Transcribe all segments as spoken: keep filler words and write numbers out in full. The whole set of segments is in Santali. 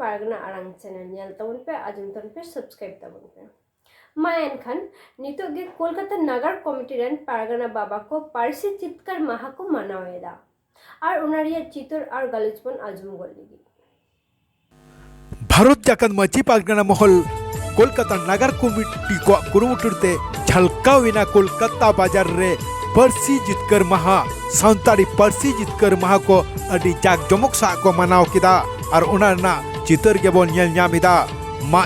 ᱯᱟᱨᱜᱟᱱᱟ ᱟᱲᱟᱝ ᱪᱮᱱᱮᱞ ᱧᱮᱞ ᱛᱟᱵᱚᱱ ᱯᱮ, ᱟᱸᱡᱚᱢ ᱛᱟᱵᱚᱱ ᱯᱮ, ᱥᱟᱵᱥᱠᱨᱟᱭᱤᱵ ᱛᱟᱵᱚᱱ ᱯᱮ᱾ ᱢᱟ ᱮᱱᱠᱷᱟᱱ ᱱᱤᱛᱚᱜ ᱜᱮ ᱠᱳᱞᱠᱟᱛᱟ ᱱᱟᱜᱟᱨ ᱠᱚᱢᱤᱴᱤ ᱨᱮᱱ ᱯᱟᱨᱜᱟᱱᱟ ᱵᱟᱵᱟ ᱠᱚ ᱯᱟᱹᱨᱥᱤ ᱡᱤᱛᱠᱟᱹᱨ ᱢᱟᱦᱟ ᱠᱚ ᱢᱟᱱᱟᱣ ᱮᱫᱟ ᱟᱨ ᱚᱱᱟ ᱨᱮᱭᱟᱜ ᱪᱤᱛᱟᱹᱨ ᱟᱨ ᱜᱟᱞᱚᱪ ᱵᱚᱱ ᱟᱸᱡᱚᱢ ᱜᱚᱫ ᱞᱮᱜᱮ᱾ ᱵᱷᱟᱨᱚᱛ ᱡᱟᱠᱟᱛ ᱢᱟᱹᱡᱷᱤ ᱯᱟᱨᱜᱟᱱᱟ ᱢᱚᱦᱚᱞ ᱠᱳᱞᱠᱟᱛᱟ ᱱᱟᱜᱟᱨ ᱠᱚᱢᱤᱴᱤ ᱠᱚᱣᱟᱜ ᱠᱩᱨᱩᱢᱩᱴᱩ ᱛᱮ ᱡᱷᱟᱞᱠᱟᱣ ᱮᱱᱟ ᱠᱳᱞᱠᱟᱛᱟ ᱵᱟᱡᱟᱨ ᱨᱮ ᱯᱟᱹᱨᱥᱤ ᱡᱤᱛᱠᱟᱹᱨ ᱢᱟᱦᱟ᱾ ᱥᱟᱱᱛᱟᱲᱤ ᱯᱟᱹᱨᱥᱤ ᱡᱤᱛᱠᱟᱹᱨ ᱢᱟᱦᱟ ᱠᱚ ᱟᱹᱰᱤ ᱡᱟᱠ ᱡᱚᱢᱚᱠ ᱥᱟᱶ ᱠᱚ ᱢᱟᱱᱟᱣ ᱠᱮᱫᱟ ᱟᱨ ᱚᱱᱟ ᱨᱮᱱᱟᱜ ᱪᱤᱛᱟᱹᱨ ᱜᱮᱵᱚᱱ ᱧᱮᱞ ᱧᱟᱢ ᱮᱫᱟ᱾ ᱢᱟ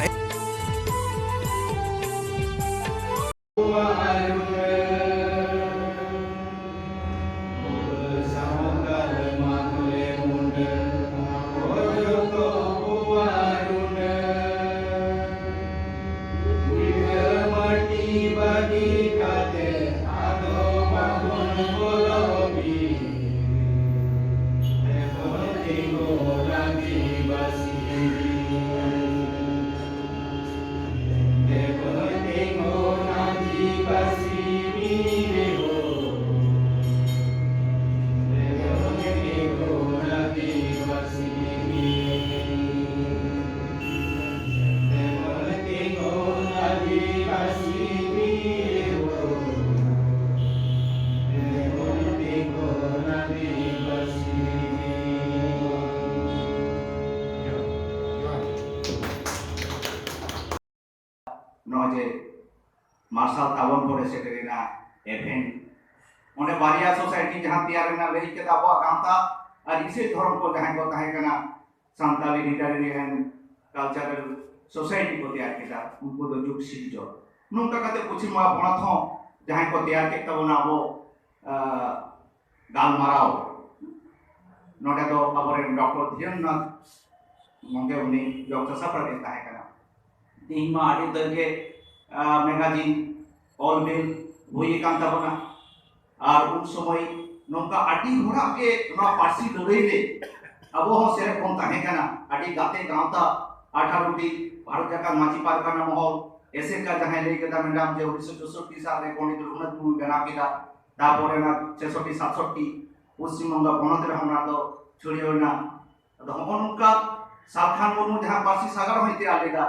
ᱱᱚᱜᱼᱚᱭ ᱡᱮ ᱢᱟᱨᱥᱟᱞ ᱛᱟᱵᱚᱱ ᱯᱚᱨᱮ ᱥᱮᱴᱮᱨᱮᱱᱟ ᱮᱵᱷᱮᱱ, ᱚᱸᱰᱮ ᱵᱟᱨᱭᱟ ᱥᱳᱥᱟᱭᱴᱤ ᱡᱟᱦᱟᱸ ᱛᱮᱭᱟᱨ ᱨᱮᱱᱟᱜ ᱞᱟᱹᱭ ᱠᱮᱫᱟ, ᱟᱵᱚᱣᱟᱜ ᱜᱟᱶᱛᱟ ᱟᱨ ᱤᱥᱟᱹᱭ ᱫᱷᱚᱨᱚᱢ ᱠᱚ ᱡᱟᱦᱟᱸᱭ ᱠᱚ ᱛᱟᱦᱮᱸ ᱠᱟᱱᱟ, ᱥᱟᱱᱛᱟᱞᱤ ᱞᱤᱴᱟᱨᱮᱨᱤ ᱮᱱᱰ ᱠᱟᱞᱪᱟᱨᱟᱞ ᱥᱳᱥᱟᱭᱴᱤ ᱠᱚ ᱛᱮᱭᱟᱨ ᱠᱮᱫᱟ, ᱩᱱᱠᱩ ᱫᱚ ᱡᱩᱜᱽ ᱥᱤᱨᱡᱚᱱ᱾ ᱱᱚᱝᱠᱟ ᱠᱟᱛᱮ ᱯᱚᱪᱷᱤᱢ ᱵᱟᱝᱞᱟ ᱯᱚᱱᱚᱛ ᱦᱚᱸ ᱡᱟᱦᱟᱸᱭ ᱠᱚ ᱛᱮᱭᱟᱨ ᱠᱮᱫ ᱛᱟᱵᱚᱱᱟ ᱟᱵᱚ, ᱟᱸ, ᱜᱟᱞᱢᱟᱨᱟᱣ, ᱱᱚᱰᱮ ᱫᱚ ᱟᱵᱚᱨᱮᱱ ᱰᱚᱠᱴᱚᱨ ᱫᱷᱤᱨᱮᱱᱫᱨᱚᱱᱟᱛᱷ ᱜᱚᱢᱠᱮ ᱩᱱᱤ ᱡᱚᱜᱽ ᱥᱟᱯᱲᱟᱣᱤᱡ ᱛᱟᱦᱮᱸ ᱠᱟᱱᱟ᱾ ᱛᱮᱦᱮᱧ ᱢᱟ ᱟᱹᱰᱤ ᱩᱛᱟᱹᱨ ᱜᱮ, ᱟᱸ, ᱢᱮᱜᱟᱡᱤᱱ ᱚᱞ ᱵᱤᱞ ᱦᱩᱭ ᱟᱠᱟᱱ ᱛᱟᱵᱚᱱᱟ᱾ ᱟᱨ ᱩᱱ ᱥᱚᱢᱚᱭ ᱱᱚᱝᱠᱟ ᱟᱹᱰᱤ ᱦᱚᱲᱟᱜ ᱜᱮ ᱱᱚᱣᱟ ᱯᱟᱹᱨᱥᱤ ᱞᱟᱹᱲᱦᱟᱹᱭ ᱨᱮ ᱟᱵᱚ ᱦᱚᱸ ᱥᱮᱞᱮᱫ ᱵᱚᱱ ᱛᱟᱦᱮᱸ ᱠᱟᱱᱟ᱾ ᱟᱹᱰᱤ ᱜᱟᱛᱮ ᱜᱟᱶᱛᱟ, ᱟᱴᱷᱟᱨᱚ ᱴᱤ ᱵᱷᱟᱨᱚᱛ ᱡᱟᱠᱟᱛ ᱢᱟᱹᱡᱷᱤ ᱯᱟᱨᱜᱟᱱᱟ ᱢᱚᱦᱚᱞ, ᱮᱥᱮᱠᱟ ᱡᱟᱦᱟᱸᱭ ᱞᱟᱹᱭ ᱠᱮᱫᱟ ᱢᱮᱰᱟᱢ ᱡᱮ ᱩᱱᱤᱥᱥᱚ ᱪᱳᱥᱳᱴᱴᱤ ᱥᱟᱞ ᱨᱮ ᱯᱚᱱᱰᱤᱛ ᱨᱚᱜᱷᱩᱱᱟᱛᱷ ᱢᱩᱨᱢᱩᱭ ᱵᱮᱱᱟᱣ ᱠᱮᱫᱟ, ᱛᱟᱨᱯᱚᱨᱮ ᱚᱱᱟ ᱪᱷᱮᱥᱚᱴᱴᱤ ᱥᱟᱛᱥᱚᱴᱴᱤ ᱯᱚᱥᱪᱤᱢ ᱵᱚᱝᱜᱚ ᱯᱚᱱᱚᱛ ᱨᱮᱦᱚᱸ ᱚᱱᱟ ᱫᱚ ᱪᱷᱩᱲᱭᱟᱹᱣ ᱮᱱᱟ᱾ ᱟᱫᱚ ᱦᱚᱸᱜᱼᱚ ᱱᱚᱝᱠᱟ ᱥᱟᱞᱠᱷᱟᱱ ᱢᱩᱨᱢᱩ ᱡᱟᱦᱟᱸ ᱯᱟᱹᱨᱥᱤ ᱥᱟᱜᱟᱲ ᱦᱚᱸᱭ ᱛᱮᱭᱟᱨ ᱞᱮᱫᱟ,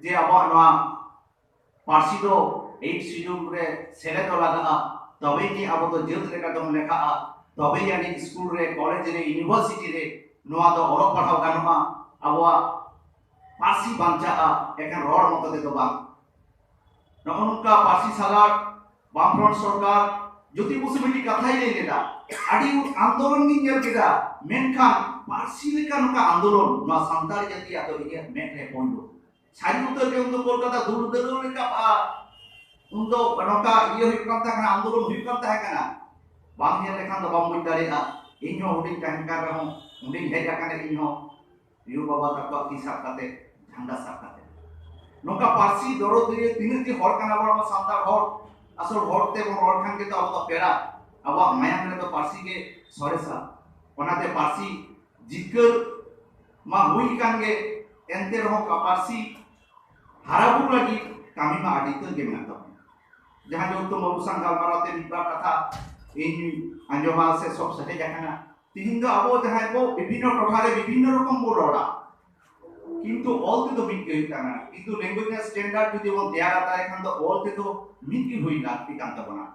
ᱡᱮ ᱟᱵᱚᱣᱟᱜ ᱱᱚᱣᱟ ᱯᱟᱹᱨᱥᱤ ᱫᱚ ᱮᱭᱤᱴ ᱥᱤᱰᱩᱞ ᱨᱮ ᱥᱮᱞᱮᱫᱚᱜ ᱞᱟᱜᱟᱜᱼᱟ, ᱛᱚᱵᱮ ᱜᱮ ᱟᱵᱚ ᱫᱚ ᱡᱟᱹᱛ ᱞᱮᱠᱟ ᱛᱮᱵᱚᱱ ᱞᱮᱠᱷᱟᱜᱼᱟ, ᱛᱚᱵᱮ ᱟᱹᱱᱤᱡ ᱥᱠᱩᱞ ᱨᱮ, ᱠᱚᱞᱮᱡᱽ ᱨᱮ, ᱤᱭᱩᱱᱤᱵᱷᱟᱨᱥᱤᱴᱤ ᱨᱮ ᱱᱚᱣᱟ ᱫᱚ ᱚᱞᱚᱜ ᱯᱟᱲᱦᱟᱣ ᱜᱟᱱᱚᱜᱼᱟ, ᱟᱵᱚᱣᱟᱜ ᱯᱟᱹᱨᱥᱤ ᱵᱟᱧᱪᱟᱜᱼᱟ, ᱮᱠᱷᱮᱱ ᱨᱚᱲ ᱢᱚᱛᱚ ᱛᱮᱫᱚ ᱵᱟᱝ᱾ ᱱᱚᱜᱼᱚ ᱱᱚᱝᱠᱟ ᱯᱟᱹᱨᱥᱤ ᱥᱟᱜᱟᱲ ᱵᱟᱢᱯᱷᱨᱚᱱᱴ ᱥᱚᱨᱠᱟᱨ ᱡᱳᱛᱤ ᱵᱚᱥᱩ ᱢᱤᱫᱴᱤᱡ ᱠᱟᱛᱷᱟᱭ ᱞᱟᱹᱭ ᱞᱮᱫᱟ, ᱟᱹᱰᱤ ᱟᱱᱫᱳᱞᱚᱱ ᱜᱤᱧ ᱧᱮᱞ ᱠᱮᱫᱟ, ᱢᱮᱱᱠᱷᱟᱱ ᱯᱟᱹᱨᱥᱤ ᱞᱮᱠᱟ ᱱᱚᱝᱠᱟ ᱟᱱᱫᱳᱞᱚᱱ ᱱᱚᱣᱟ ᱥᱟᱱᱛᱟᱲ ᱡᱟᱹᱛᱤᱭᱟᱜ ᱫᱚ ᱤᱧᱟᱹᱜ ᱢᱮᱫ ᱨᱮ ᱯᱳᱭᱞᱳ᱾ ᱥᱟᱹᱨᱤ ᱩᱛᱟᱹᱨ ᱜᱮ ᱩᱱᱫᱚ ᱠᱳᱞᱠᱟᱛᱟ ᱫᱩᱞ ᱫᱟᱹᱞᱩ ᱞᱮᱠᱟ, ᱟ, ᱩᱱᱫᱚ ᱱᱚᱝᱠᱟ ᱤᱭᱟᱹ ᱦᱩᱭᱩᱜ ᱠᱟᱱ ᱛᱟᱦᱮᱸ ᱠᱟᱱᱟ, ᱟᱱᱫᱳᱞᱚᱱ ᱦᱩᱭᱩᱜ ᱠᱟᱱ ᱛᱟᱦᱮᱸ ᱠᱟᱱᱟ᱾ ᱵᱟᱝ ᱧᱮᱞ ᱞᱮᱠᱷᱟᱱ ᱫᱚ ᱵᱟᱢ ᱵᱩᱡᱽ ᱫᱟᱲᱮᱭᱟᱜᱼᱟ᱾ ᱤᱧ ᱦᱚᱸ ᱦᱩᱰᱤᱧ ᱛᱟᱦᱮᱸ ᱠᱟᱱ ᱨᱮᱦᱚᱸ, ᱚᱸᱰᱮᱧ ᱦᱮᱡ ᱟᱠᱟᱱᱟ ᱤᱧ ᱦᱚᱸ᱾ ᱭᱩ ᱵᱟᱵᱟ ᱛᱟᱠᱚᱣᱟᱜ ᱛᱤ ᱥᱟᱵ ᱠᱟᱛᱮ, ᱡᱷᱟᱱᱰᱟ ᱥᱟᱵ ᱠᱟᱛᱮ᱾ ᱱᱚᱝᱠᱟ ᱯᱟᱹᱨᱥᱤ ᱫᱚᱨᱚᱫᱤᱭᱟᱹ ᱛᱤᱱᱟᱹᱜ ᱜᱮ ᱦᱚᱲ ᱠᱟᱱᱟ ᱵᱚᱱ ᱟᱵᱚ ᱥᱟᱱᱛᱟᱲ ᱦᱚᱲ, ᱟᱥᱚᱞ ᱦᱚᱲ ᱛᱮᱵᱚᱱ ᱨᱚᱲ ᱠᱷᱟᱱ ᱜᱮᱛᱚ ᱟᱵᱚ ᱫᱚ ᱯᱮᱲᱟ᱾ ᱟᱵᱚᱣᱟᱜ ᱢᱟᱭᱟᱢ ᱨᱮᱫᱚ ᱯᱟᱹᱨᱥᱤ ᱜᱮ ᱥᱚᱨᱮᱥᱟ᱾ ᱚᱱᱟᱛᱮ ᱯᱟᱹᱨᱥᱤ ᱡᱤᱛᱠᱟᱹᱨ ᱢᱟ ᱦᱩᱭ ᱠᱟᱱ ᱜᱮ, ᱮᱱᱛᱮ ᱨᱮᱦᱚᱸ ᱯᱟᱹᱨᱥᱤ ᱦᱟᱨᱟ ᱵᱩᱨᱩ ᱞᱟᱹᱜᱤᱫ ᱠᱟᱹᱢᱤ ᱢᱟ ᱟᱹᱰᱤ ᱩᱛᱟᱹᱨ ᱜᱮ ᱢᱮᱱᱟᱜ ᱛᱟᱵᱚᱱᱟ᱾ ᱡᱟᱦᱟᱸ ᱡᱮ ᱩᱛᱛᱚᱢ ᱵᱟᱹᱵᱩ ᱥᱟᱶ ᱜᱟᱞᱢᱟᱨᱟᱣ ᱛᱮ ᱢᱤᱫ ᱵᱟᱨ ᱠᱟᱛᱷᱟ ᱤᱧ ᱟᱸᱡᱚᱢᱟ ᱥᱮ ᱥᱚᱵ ᱥᱮᱴᱮᱡ ᱟᱠᱟᱱᱟ᱾ ᱛᱤᱦᱤᱧ ᱫᱚ ᱟᱵᱚ ᱡᱟᱦᱟᱸᱭ ᱠᱚ ᱵᱤᱵᱷᱤᱱᱱᱚ ᱴᱚᱴᱷᱟ ᱨᱮ ᱵᱤᱵᱷᱤᱱᱱᱚ ᱨᱚᱠᱚᱢ ᱵᱚ ᱨᱚᱲᱟ, ᱠᱤᱱᱛᱩ ᱚᱞ ᱛᱮᱫᱚ ᱢᱤᱫ ᱜᱮ ᱦᱩᱭᱩᱜ ᱠᱟᱱᱟ᱾ ᱠᱤᱱᱛᱩ ᱞᱮᱝᱜᱩᱭᱮᱡᱽ ᱨᱮᱱᱟᱜ ᱥᱴᱮᱱᱰᱟᱨᱰ ᱡᱩᱫᱤ ᱵᱚᱱ ᱛᱮᱭᱟᱨᱟ, ᱛᱟᱦᱞᱮ ᱠᱷᱟᱱ ᱫᱚ ᱚᱞ ᱛᱮᱫᱚ ᱢᱤᱫ ᱜᱮ ᱦᱩᱭ ᱞᱟᱹᱠᱛᱤ ᱠᱟᱱ ᱛᱟᱵᱚᱱᱟ᱾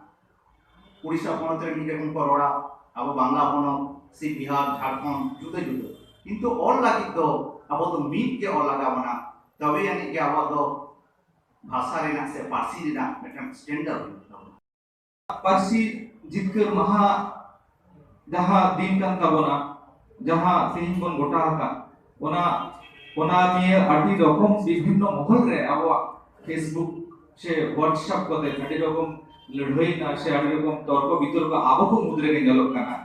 ᱩᱲᱤᱥᱥᱟ ᱯᱚᱱᱚᱛ ᱨᱮ ᱢᱤᱫ ᱨᱚᱠᱚᱢ ᱠᱚ ᱨᱚᱲᱟ, ᱟᱵᱚ ᱵᱟᱝᱞᱟ ᱯᱚᱱᱚᱛ, ᱥᱮ ᱵᱤᱦᱟᱨ, ᱡᱷᱟᱲᱠᱷᱚᱸᱰ, ᱡᱩᱫᱟᱹ ᱡᱩᱫᱟᱹ᱾ ᱠᱤᱱᱛᱩ ᱚᱞ ᱞᱟᱹᱜᱤᱫ ᱫᱚ ᱟᱵᱚ ᱫᱚ ᱢᱤᱫ ᱜᱮ ᱚᱞ ᱞᱟᱜᱟᱣ ᱵᱚᱱᱟ, ᱛᱚᱵᱮ ᱟᱹᱱᱤᱡ ᱜᱮ ᱟᱵᱚᱣᱟᱜ ᱫᱚ ᱵᱷᱟᱥᱟ ᱨᱮᱱᱟᱜ ᱥᱮ ᱯᱟᱹᱨᱥᱤ ᱨᱮᱱᱟᱜ ᱢᱤᱫᱴᱟᱝ ᱥᱴᱮᱱᱰᱟᱨᱰ ᱦᱩᱭᱩᱜ ᱛᱟᱵᱚᱱᱟ᱾ ᱯᱟᱹᱨᱥᱤ ᱡᱤᱛᱠᱟᱹᱨ ᱢᱟᱦᱟ ᱡᱟᱦᱟᱸ ᱫᱤᱱ ᱠᱟᱱ ᱛᱟᱵᱚᱱᱟ, ᱡᱟᱦᱟᱸ ᱛᱮᱦᱮᱧ ᱵᱚᱱ ᱜᱚᱴᱟ ᱟᱠᱟᱫ, ᱚᱱᱟ, ᱚᱱᱟ ᱱᱤᱭᱮ ᱟᱹᱰᱤ ᱨᱚᱠᱚᱢ ᱵᱤᱵᱷᱤᱱᱱᱚ ᱢᱚᱦᱚᱞ ᱨᱮ ᱟᱵᱚᱣᱟᱜ Facebook ᱥᱮ WhatsApp ᱠᱚᱛᱮ ᱟᱹᱰᱤ ᱨᱚᱠᱚᱢ ᱞᱟᱹᱲᱦᱟᱹᱭ ᱮᱱᱟ ᱥᱮ ᱟᱹᱰᱤ ᱨᱚᱠᱚᱢ ᱛᱚᱨᱠᱚ ᱵᱤᱛᱚᱨᱠᱚ ᱟᱵᱚ ᱠᱚ ᱢᱩᱫᱽ ᱨᱮᱜᱮ ᱧᱮᱞᱚᱜ ᱠᱟᱱᱟ᱾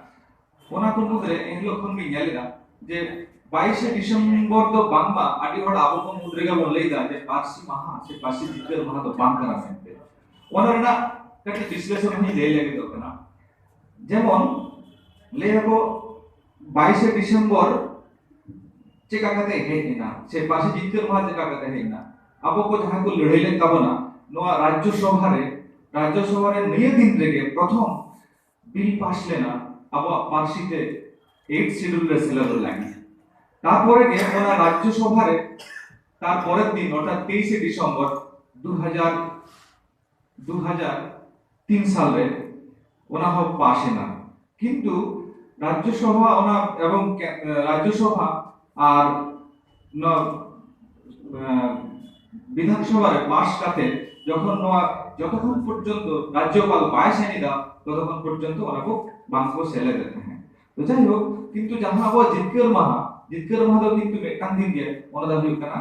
ᱚᱱᱟ ᱠᱚ ᱢᱩᱫᱽᱨᱮ ᱮᱱᱦᱤᱞᱳᱜ ᱠᱷᱚᱱ ᱜᱮ ᱧᱮᱞ ᱮᱫᱟ ᱡᱮ ᱵᱟᱭᱤᱥᱮ ᱰᱤᱥᱮᱢᱵᱚᱨ ᱫᱚ ᱵᱟᱝᱢᱟ ᱟᱹᱰᱤ ᱦᱚᱲ ᱟᱵᱚ ᱠᱚ ᱢᱩᱫᱽ ᱨᱮᱜᱮ ᱵᱚᱱ ᱞᱟᱹᱭ ᱮᱫᱟ ᱡᱮ ᱯᱟᱹᱨᱥᱤ ᱢᱟᱦᱟ ᱥᱮ ᱯᱟᱹᱨᱥᱤ ᱡᱤᱛᱠᱟᱹᱨ ᱢᱟᱦᱟ ᱫᱚ ᱵᱟᱝ ᱠᱟᱱᱟ ᱢᱮᱱᱛᱮ᱾ ᱚᱱᱟ ᱨᱮᱱᱟᱜ ᱠᱟᱹᱴᱤᱡ ᱵᱤᱥᱞᱮᱥᱚᱱ ᱦᱚᱸᱧ ᱞᱟᱹᱭ ᱞᱟᱹᱜᱤᱫᱚᱜ ᱠᱟᱱᱟ᱾ ᱡᱮᱢᱚᱱ ᱞᱟᱹᱭ ᱟᱠᱚ ᱵᱟᱭᱤᱥᱮ ᱰᱤᱥᱮᱢᱵᱚᱨ ᱪᱮᱠᱟ ᱠᱟᱛᱮ ᱦᱮᱡ ᱮᱱᱟ ᱥᱮ ᱯᱟᱹᱨᱥᱤ ᱡᱤᱛᱠᱟᱹᱨ ᱢᱟᱦᱟ ᱪᱮᱠᱟ ᱠᱟᱛᱮ ᱦᱮᱡ ᱮᱱᱟ? ᱟᱵᱚ ᱠᱚ ᱡᱟᱦᱟᱸᱭ ᱠᱚ ᱞᱟᱹᱲᱦᱟᱹᱭ ᱞᱮᱫ ᱛᱟᱵᱚᱱᱟ, ᱱᱚᱣᱟ ᱨᱟᱡᱽᱡᱚ ᱥᱚᱵᱷᱟ ᱨᱮ, ᱨᱟᱡᱽᱡᱚ ᱥᱚᱵᱷᱟ ᱨᱮ ᱱᱤᱭᱟᱹ ᱫᱤᱱ ᱨᱮᱜᱮ ᱯᱨᱚᱛᱷᱚᱢ ᱵᱤᱞ ᱯᱟᱥ ᱞᱮᱱᱟ ᱟᱵᱚᱣᱟᱜ ᱯᱟᱹᱨᱥᱤ ᱛᱮ ᱮᱭᱤᱴ ᱥᱤᱰᱩᱞ ᱨᱮ ᱥᱮᱞᱮᱫᱚᱜ ᱞᱟᱹᱜᱤᱫ᱾ ᱛᱟᱨᱯᱚᱨᱮ ᱜᱮ ᱚᱱᱟ ᱨᱟᱡᱽᱡᱚ ᱥᱚᱵᱷᱟ ᱨᱮ ᱛᱟᱨ ᱯᱚᱨᱮᱨ ᱫᱤᱱ, ᱚᱨᱛᱷᱟᱛ ᱛᱮᱭᱤᱥᱮ ᱰᱤᱥᱮᱢᱵᱚᱨ ᱫᱩ ᱦᱟᱡᱟᱨ, ᱫᱩ ᱦᱟᱡᱟᱨ ᱛᱤᱱ ᱥᱟᱞ ᱨᱮ ᱚᱱᱟ ᱦᱚᱸ ᱯᱟᱥ ᱮᱱᱟ᱾ ᱠᱤᱱᱛᱩ ᱨᱟᱡᱽᱡᱚ ᱥᱚᱵᱷᱟ ᱚᱱᱟ ᱮᱵᱚᱝ ᱠᱮ-, ᱨᱟᱡᱽᱡᱚ ᱥᱚᱵᱷᱟ ᱟᱨ ᱱᱚᱣᱟ, ᱮ, ᱵᱤᱫᱷᱟᱱ ᱥᱚᱵᱷᱟ ᱨᱮ ᱯᱟᱥ ᱠᱟᱛᱮ ᱡᱚᱠᱷᱚᱱ ᱱᱚᱣᱟ ᱡᱚᱛᱚᱠᱷᱚᱱ ᱯᱚᱨᱡᱚᱱᱛᱚ ᱨᱟᱡᱽᱡᱚᱯᱟᱞ ᱵᱟᱭ ᱥᱟᱭᱤᱱ ᱮᱫᱟ, ᱛᱚᱛᱚᱠᱷᱚᱱ ᱯᱚᱨᱡᱚᱱᱛᱚ ᱚᱱᱟ ᱠᱚ ᱵᱟᱝ ᱠᱚ ᱥᱮᱞᱮᱫ ᱮᱫ ᱛᱟᱦᱮᱸᱫ᱾ ᱛᱚ ᱡᱟᱭᱦᱳᱠ, ᱠᱤᱱᱛᱩ ᱡᱟᱦᱟᱸ ᱟᱵᱚᱣᱟᱜ ᱡᱤᱛᱠᱟᱹᱨ ᱢᱟᱦᱟ, ᱡᱤᱛᱠᱟᱹᱨ ᱢᱟᱦᱟ ᱫᱚ ᱠᱤᱱᱛᱩ ᱢᱤᱫᱴᱟᱝ ᱫᱤᱱ ᱜᱮ, ᱚᱱᱟ ᱫᱚ ᱦᱩᱭᱩᱜ ᱠᱟᱱᱟ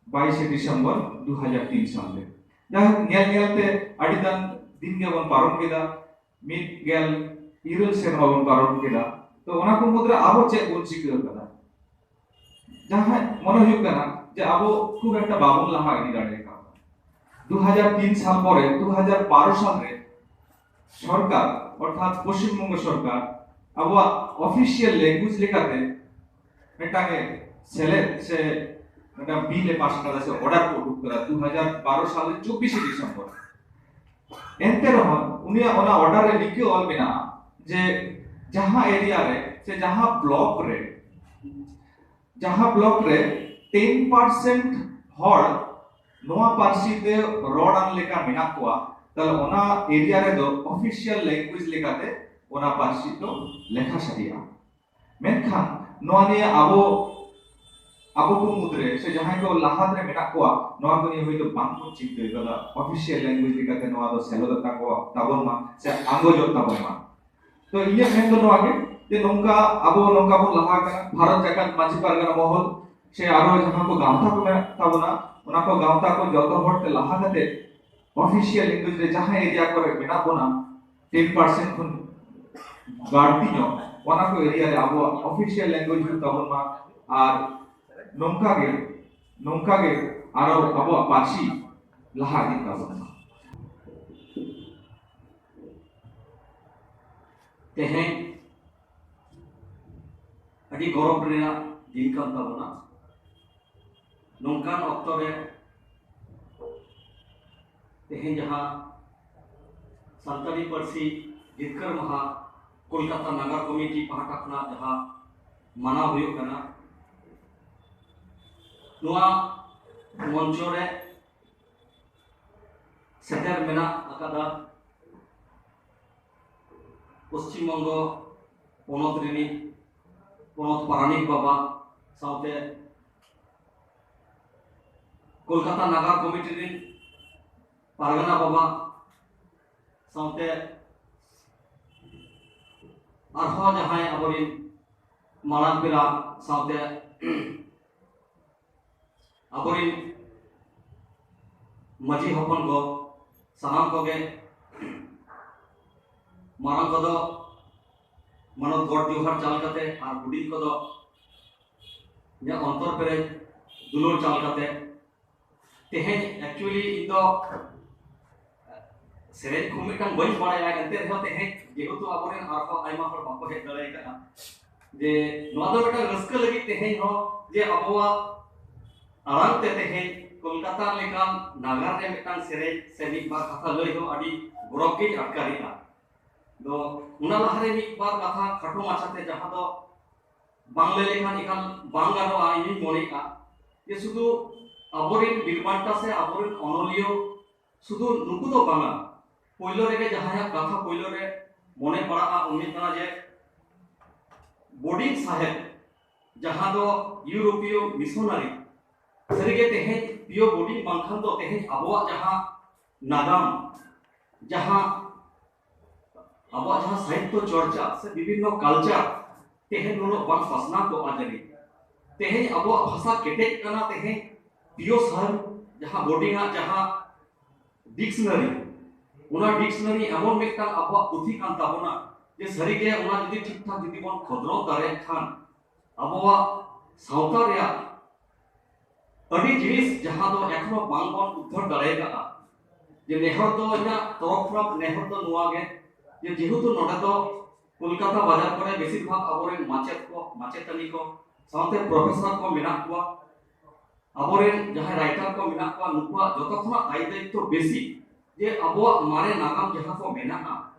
ᱵᱟᱭᱤᱥᱮ ᱰᱤᱥᱮᱢᱵᱚᱨ ᱫᱩ ᱦᱟᱡᱟᱨ ᱛᱤᱱ ᱥᱟᱞ ᱨᱮ᱾ ᱡᱟᱭᱦᱳᱠ, ᱧᱮᱞ ᱧᱮᱞ ᱛᱮ ᱟᱹᱰᱤ ᱜᱟᱱ ᱫᱤᱱ ᱜᱮᱵᱚᱱ ᱯᱟᱨᱚᱢ ᱠᱮᱫᱟ, ᱢᱤᱫ ᱜᱮᱞ ᱤᱨᱟᱹᱞ ᱥᱮᱨᱢᱟ ᱵᱚᱱ ᱯᱟᱨᱚᱢ ᱠᱮᱫᱟ᱾ ᱛᱚ ᱚᱱᱟ ᱠᱚ ᱢᱩᱫᱽᱨᱮ ᱟᱵᱚ ᱪᱮᱫ ᱵᱚᱱ ᱪᱤᱠᱟᱹ ᱟᱠᱟᱫᱟ? ᱡᱟᱦᱟᱸ ᱢᱚᱱᱮ ᱦᱩᱭᱩᱜ ᱠᱟᱱᱟ ᱡᱮ ᱟᱵᱚ ᱠᱷᱩᱵ ᱮᱠᱴᱟ ᱵᱟᱵᱚᱱ ᱞᱟᱦᱟ ᱤᱫᱤ ᱫᱟᱲᱮ ᱠᱟᱣᱫᱟ᱾ ᱫᱩ ᱦᱟᱡᱟᱨ ᱛᱤᱱ ᱥᱟᱞ ᱯᱚᱨᱮ ᱫᱩ ᱦᱟᱡᱟᱨ ᱵᱟᱨᱚ ᱥᱟᱞ ᱨᱮ ᱥᱚᱨᱠᱟᱨ, ᱚᱨᱛᱷᱟᱛ ᱯᱚᱥᱪᱤᱢ ᱵᱚᱝᱜᱚ ᱥᱚᱨᱠᱟᱨ, ᱟᱵᱚᱣᱟᱜ ᱚᱯᱷᱤᱥᱤᱭᱟᱞ ᱞᱮᱝᱜᱩᱭᱮᱡᱽ ᱞᱮᱠᱟᱛᱮ ᱢᱤᱫᱴᱟᱝ ᱮ ᱥᱮᱞᱮᱫ ᱥᱮ ᱢᱤᱫᱴᱟᱝ ᱵᱤᱞ ᱮ ᱯᱟᱥ ᱠᱟᱫᱟ ᱥᱮ ᱚᱨᱰᱟᱨ ᱠᱚ ᱩᱰᱩᱠ ᱠᱟᱫᱟ ᱫᱩ ᱦᱟᱡᱟᱨ ᱵᱟᱨᱚ ᱥᱟᱞ ᱨᱮ ᱪᱚᱵᱵᱤᱥᱮ ᱰᱤᱥᱮᱢᱵᱚᱨ᱾ ᱮᱱᱛᱮ ᱨᱮᱦᱚᱸ ᱩᱱᱤᱭᱟᱜ ᱚᱱᱟ ᱚᱨᱰᱟᱨ ᱨᱮ ᱱᱤᱝᱠᱟᱹ ᱚᱞ ᱢᱮᱱᱟᱜᱼᱟ ᱡᱮ ᱡᱟᱦᱟᱸ ᱮᱨᱤᱭᱟ ᱨᱮ ᱥᱮ ᱡᱟᱦᱟᱸ ᱵᱞᱚᱠ ᱨᱮ, ᱡᱟᱦᱟᱸ ᱵᱞᱚᱠ ᱨᱮ ᱴᱮᱱ ᱯᱟᱨᱥᱮᱱᱴ ᱦᱚᱲ ᱱᱚᱣᱟ ᱯᱟᱹᱨᱥᱤ ᱛᱮ ᱨᱚᱲᱟᱱ ᱞᱮᱠᱟ ᱢᱮᱱᱟᱜ ᱠᱚᱣᱟ, ᱛᱟᱦᱞᱮ ᱚᱱᱟ ᱮᱨᱤᱭᱟ ᱨᱮᱫᱚ ᱚᱯᱷᱤᱥᱤᱭᱟᱞ ᱞᱮᱝᱜᱩᱭᱮᱡᱽ ᱞᱮᱠᱟᱛᱮ ᱚᱱᱟ ᱯᱟᱹᱨᱥᱤ ᱫᱚ ᱞᱮᱠᱷᱟ ᱥᱟᱹᱨᱤᱜᱼᱟ᱾ ᱢᱮᱱᱠᱷᱟᱱ ᱱᱚᱣᱟ ᱱᱤᱭᱮ ᱟᱵᱚ, ᱟᱵᱚ ᱠᱚ ᱢᱩᱫᱽᱨᱮ ᱥᱮ ᱡᱟᱦᱟᱸᱭ ᱠᱚ ᱞᱟᱦᱟ ᱨᱮ ᱢᱮᱱᱟᱜ ᱠᱚᱣᱟ, ᱱᱚᱣᱟ ᱠᱚ ᱱᱤᱭᱮ ᱦᱚᱭᱛᱳ ᱵᱟᱝ ᱠᱚ ᱪᱤᱱᱛᱟᱹ ᱠᱟᱫᱟ ᱚᱯᱷᱤᱥᱤᱭᱟᱞ ᱞᱮᱝᱜᱩᱭᱮᱡᱽ ᱞᱮᱠᱟᱛᱮ ᱱᱚᱣᱟ ᱫᱚ ᱥᱮᱞᱮᱫᱚᱜ ᱛᱟᱠᱚᱣᱟ, ᱛᱟᱵᱚᱱ ᱢᱟ ᱥᱮ ᱟᱸᱜᱚᱡᱚᱜ ᱛᱟᱵᱚᱱ ᱢᱟ᱾ ᱛᱚ ᱤᱧᱟᱹᱜ ᱢᱮᱱ ᱫᱚ ᱱᱚᱣᱟ ᱜᱮ ᱡᱮ ᱱᱚᱝᱠᱟ ᱟᱵᱚ ᱱᱚᱝᱠᱟ ᱵᱚᱱ ᱞᱟᱦᱟ ᱟᱠᱟᱱᱟ, ᱵᱷᱟᱨᱚᱛ ᱡᱟᱠᱟᱛ ᱢᱟᱹᱡᱷᱤ ᱯᱟᱨᱜᱟᱱᱟ ᱢᱚᱦᱚᱞ ᱥᱮ ᱟᱨᱚ ᱡᱟᱦᱟᱸ ᱠᱚ ᱜᱟᱶᱛᱟ ᱠᱚ ᱢᱮᱱᱟᱜ ᱛᱟᱵᱚᱱᱟ, ᱚᱱᱟ ᱠᱚ ᱜᱟᱶᱛᱟ ᱠᱚ ᱡᱚᱛᱚ ᱦᱚᱲ ᱛᱮ ᱞᱟᱦᱟ ᱠᱟᱛᱮ ᱚᱯᱷᱤᱥᱤᱭᱟᱞ ᱞᱮᱝᱜᱩᱭᱮᱡᱽ ᱨᱮ ᱡᱟᱦᱟᱸ ᱮᱨᱤᱭᱟ ᱠᱚᱨᱮ ᱢᱮᱱᱟᱜ ᱵᱚᱱᱟ ᱴᱮᱱ ᱯᱟᱨᱥᱮᱱᱴ ᱠᱷᱚᱱ ᱵᱟᱹᱲᱛᱤ ᱧᱚᱜ, ᱚᱱᱟ ᱠᱚ ᱮᱨᱤᱭᱟ ᱨᱮ ᱟᱵᱚᱣᱟᱜ ᱚᱯᱷᱤᱥᱤᱭᱟᱞ ᱞᱮᱝᱜᱩᱭᱮᱡᱽ ᱦᱩᱭᱩᱜ ᱛᱟᱵᱚᱱ ᱢᱟ᱾ ᱟᱨ ᱱᱚᱝᱠᱟ ᱜᱮ, ᱱᱚᱝᱠᱟ ᱜᱮ ᱟᱨᱚ ᱟᱵᱚᱣᱟᱜ ᱯᱟᱹᱨᱥᱤ ᱞᱟᱦᱟ ᱤᱫᱤᱜ ᱛᱟᱵᱚᱱ ᱢᱟ᱾ ᱛᱮᱦᱮᱧ ᱟᱹᱰᱤ ᱜᱚᱨᱚᱵᱽ ᱨᱮᱱᱟᱜ ᱫᱤᱱ ᱠᱟᱱ ᱛᱟᱵᱚᱱᱟ᱾ ᱱᱚᱝᱠᱟᱱ ᱚᱠᱛᱚ ᱨᱮ ᱛᱮᱦᱮᱧ ᱡᱟᱦᱟᱸ ᱥᱟᱱᱛᱟᱲᱤ ᱯᱟᱹᱨᱥᱤ ᱡᱤᱛᱠᱟᱹᱨ ᱢᱟᱦᱟ ᱠᱳᱞᱠᱟᱛᱟ ᱱᱟᱜᱟᱨ ᱠᱚᱢᱤᱴᱤ ᱯᱟᱦᱴᱟ ᱠᱷᱚᱱᱟᱜ ᱡᱟᱦᱟᱸ ᱢᱟᱱᱟᱣ ᱦᱩᱭᱩᱜ ᱠᱟᱱᱟ, ᱱᱚᱣᱟ ᱢᱚᱧᱪᱚ ᱨᱮ ᱥᱮᱴᱮᱨ ᱢᱮᱱᱟᱜ ᱟᱠᱟᱫᱟ ᱯᱚᱥᱪᱤᱢ ᱵᱚᱝᱜᱚ ᱯᱚᱱᱚᱛ ᱨᱤᱱᱤᱡ ᱯᱚᱱᱚᱛ ᱯᱟᱨᱟᱱᱤᱠ ᱵᱟᱵᱟ ᱥᱟᱶᱛᱮ ᱠᱳᱞᱠᱟᱛᱟ ᱱᱟᱜᱟᱨ ᱠᱚᱢᱤᱴᱤ ᱨᱤᱱ ᱯᱟᱨᱜᱟᱱᱟ ᱵᱟᱵᱟ ᱥᱟᱶᱛᱮ ᱟᱨᱦᱚᱸ ᱡᱟᱦᱟᱸᱭ ᱟᱵᱚᱨᱤᱱ ᱢᱟᱨᱟᱝ ᱯᱮᱲᱟ ᱥᱟᱶᱛᱮ ᱟᱵᱚᱨᱤᱱ ᱢᱟᱹᱡᱷᱤ ᱦᱚᱯᱚᱱ ᱠᱚ, ᱥᱟᱱᱟᱢ ᱠᱚᱜᱮ ᱢᱟᱨᱟᱝ ᱠᱚᱫᱚ ᱢᱟᱱᱚᱛ ᱜᱚᱰ ᱡᱚᱦᱟᱨ ᱪᱟᱞ ᱠᱟᱛᱮ ᱟᱨ ᱦᱩᱰᱤᱧ ᱠᱚᱫᱚ ᱤᱧᱟᱹᱜ ᱚᱱᱛᱚᱨ ᱯᱮᱨᱮᱡ ᱫᱩᱞᱟᱹᱲ ᱪᱟᱞ ᱠᱟᱛᱮ ᱛᱮᱦᱮᱧ actually ᱤᱧ ᱫᱚ ᱥᱮᱨᱮᱧ ᱠᱚ ᱢᱤᱫᱴᱟᱝ ᱵᱟᱹᱧ ᱵᱟᱲᱟᱭᱟ, ᱮᱱᱛᱮ ᱨᱮᱦᱚᱸ ᱛᱮᱦᱮᱧ ᱡᱮᱦᱮᱛᱩ ᱟᱵᱚᱨᱮᱱ ᱟᱨᱦᱚᱸ ᱟᱭᱢᱟ ᱦᱚᱲ ᱵᱟᱠᱚ ᱦᱮᱡ ᱫᱟᱲᱮ ᱟᱠᱟᱫᱟ, ᱡᱮ ᱱᱚᱣᱟ ᱫᱚ ᱢᱤᱫᱴᱟᱝ ᱨᱟᱹᱥᱠᱟᱹ ᱞᱟᱹᱜᱤᱫ ᱛᱮᱦᱮᱧ ᱦᱚᱸ ᱡᱮ ᱟᱵᱚᱣᱟᱜ ᱟᱲᱟᱝ ᱛᱮ ᱛᱮᱦᱮᱧ ᱠᱳᱞᱠᱟᱛᱟ ᱞᱮᱠᱟᱱ ᱱᱟᱜᱟᱨ ᱨᱮ ᱢᱤᱫᱴᱟᱝ ᱥᱮᱨᱮᱧ ᱥᱮ ᱢᱤᱫ ᱵᱟᱨ ᱠᱟᱛᱷᱟ ᱞᱟᱹᱭ ᱦᱚᱸ ᱟᱹᱰᱤ ᱜᱚᱨᱚᱵᱽ ᱜᱤᱧ ᱟᱴᱠᱟᱨᱮᱫᱼᱟ᱾ ᱫᱚ ᱚᱱᱟ ᱞᱟᱦᱟᱨᱮ ᱢᱤᱫ ᱵᱟᱨ ᱠᱟᱛᱷᱟ ᱠᱷᱟᱴᱚ ᱢᱟᱪᱷᱟᱛᱮ, ᱡᱟᱦᱟᱸ ᱫᱚ ᱵᱟᱝ ᱞᱟᱹᱭ ᱞᱮᱠᱷᱟᱱ ᱮᱠᱟᱞ ᱵᱟᱝ ᱜᱟᱱᱚᱜᱼᱟ, ᱤᱧᱤᱧ ᱢᱚᱱᱮᱭᱮᱫᱼᱟ ᱡᱮ ᱥᱩᱫᱷᱩ ᱟᱵᱚᱨᱮᱱ ᱵᱤᱨ ᱵᱟᱱᱴᱟ ᱥᱮ ᱟᱵᱚᱨᱮᱱ ᱚᱱᱚᱞᱤᱭᱟᱹ ᱥᱩᱫᱷᱩ ᱱᱩᱠᱩ ᱫᱚ ᱵᱟᱝᱟ᱾ ᱯᱳᱭᱞᱳ ᱨᱮᱜᱮ ᱡᱟᱦᱟᱸᱭᱟᱜ ᱠᱟᱛᱷᱟ ᱯᱳᱭᱞᱳ ᱨᱮ ᱢᱚᱱᱮ ᱯᱟᱲᱟᱜᱼᱟ, ᱩᱱᱤ ᱠᱟᱱᱟ ᱡᱮ ᱵᱳᱰᱤᱝ ᱥᱟᱦᱮᱵᱽ, ᱡᱟᱦᱟᱸ ᱫᱚ ᱤᱭᱩᱨᱳᱯᱤᱭᱚ ᱢᱤᱥᱚᱱᱟᱨᱤ᱾ ᱥᱟᱹᱨᱤᱜᱮ ᱛᱮᱦᱮᱧ ᱯᱤᱭᱳ ᱵᱳᱰᱤᱝ ᱵᱟᱝᱠᱷᱟᱱ ᱫᱚ ᱛᱮᱦᱮᱧ ᱟᱵᱚᱣᱟᱜ ᱡᱟᱦᱟᱸ ᱱᱟᱜᱟᱢ, ᱡᱟᱦᱟᱸ ᱟᱵᱚᱣᱟᱜ ᱡᱟᱦᱟᱸ ᱥᱟᱦᱤᱛᱛᱚ ᱪᱚᱨᱪᱟ ᱥᱮ ᱵᱤᱵᱷᱤᱱᱱᱚ ᱠᱟᱞᱪᱟᱨ ᱛᱮᱦᱮᱧ ᱱᱩᱱᱟᱹᱜ ᱵᱟᱝ ᱯᱟᱥᱱᱟᱣ ᱠᱚᱜᱼᱟ ᱡᱟᱹᱱᱤᱡ᱾ ᱛᱮᱦᱮᱧ ᱟᱵᱚᱣᱟᱜ ᱵᱷᱟᱥᱟ ᱠᱮᱴᱮᱡ ᱠᱟᱱᱟ, ᱛᱮᱦᱮᱧ ᱯᱤᱭᱳ ᱥᱟᱦᱮᱵᱽ ᱡᱟᱦᱟᱸ ᱵᱳᱰᱤᱝ ᱟᱜ ᱡᱟᱦᱟᱸ ᱰᱤᱠᱥᱱᱟᱨᱤ, ᱚᱱᱟ ᱰᱤᱠᱥᱱᱟᱨᱤ ᱮᱢᱚᱱ ᱢᱤᱫᱴᱟᱝ ᱟᱵᱚᱣᱟᱜ ᱯᱩᱛᱷᱤ ᱠᱟᱱ ᱛᱟᱵᱚᱱᱟ ᱡᱮ ᱥᱟᱹᱨᱤᱜᱮ ᱚᱱᱟ ᱡᱩᱫᱤ ᱴᱷᱤᱠ ᱴᱷᱟᱠ ᱡᱩᱫᱤ ᱵᱚᱱ ᱠᱷᱚᱸᱫᱽᱨᱚᱸᱫ ᱫᱟᱲᱮᱭᱟᱜ ᱠᱷᱟᱱ ᱟᱵᱚᱣᱟᱜ ᱥᱟᱶᱛᱟ ᱨᱮᱭᱟᱜ ᱟᱹᱰᱤ ᱡᱤᱱᱤᱥ ᱡᱟᱦᱟᱸ ᱫᱚ ᱮᱠᱷᱚᱱᱳ ᱵᱟᱝ ᱵᱚᱱ ᱩᱫᱽᱫᱷᱟᱹᱨ ᱫᱟᱲᱮ ᱟᱠᱟᱫᱼᱟ᱾ ᱡᱮ ᱱᱮᱦᱚᱨ ᱫᱚ, ᱤᱧᱟᱹᱜ ᱛᱚᱨᱚᱯ ᱠᱷᱚᱱᱟᱜ ᱱᱮᱦᱚᱨ ᱫᱚ ᱱᱚᱣᱟ ᱜᱮ, ᱡᱮ ᱡᱮᱦᱮᱛᱩ ᱱᱚᱰᱮ ᱫᱚ ᱠᱳᱞᱠᱟᱛᱟ ᱵᱟᱡᱟᱨ ᱠᱚᱨᱮ ᱵᱮᱥᱤᱨ ᱵᱷᱟᱜᱽ ᱟᱵᱚᱨᱮᱱ ᱢᱟᱪᱮᱫ ᱠᱚ, ᱢᱟᱪᱮᱛᱟᱹᱱᱤ ᱠᱚ ᱥᱟᱶᱛᱮ ᱯᱨᱚᱯᱷᱮᱥᱚᱨ ᱠᱚ ᱢᱮᱱᱟᱜ ᱠᱚᱣᱟ, ᱟᱵᱚᱨᱮᱱ ᱡᱟᱦᱟᱸᱭ ᱨᱟᱭᱴᱟᱨ ᱠᱚ ᱢᱮᱱᱟᱜ ᱠᱚᱣᱟ, ᱱᱩᱠᱩᱣᱟᱜ ᱡᱚᱛᱚ ᱠᱷᱚᱱᱟᱜ ᱫᱟᱭᱤ ᱫᱟᱭᱤᱛᱛᱚ ᱵᱮᱥᱤ ᱡᱮ ᱟᱵᱚᱣᱟᱜ ᱢᱟᱨᱮ ᱱᱟᱜᱟᱢ ᱡᱟᱦᱟᱸ ᱠᱚ ᱢᱮᱱᱟᱜᱼᱟ,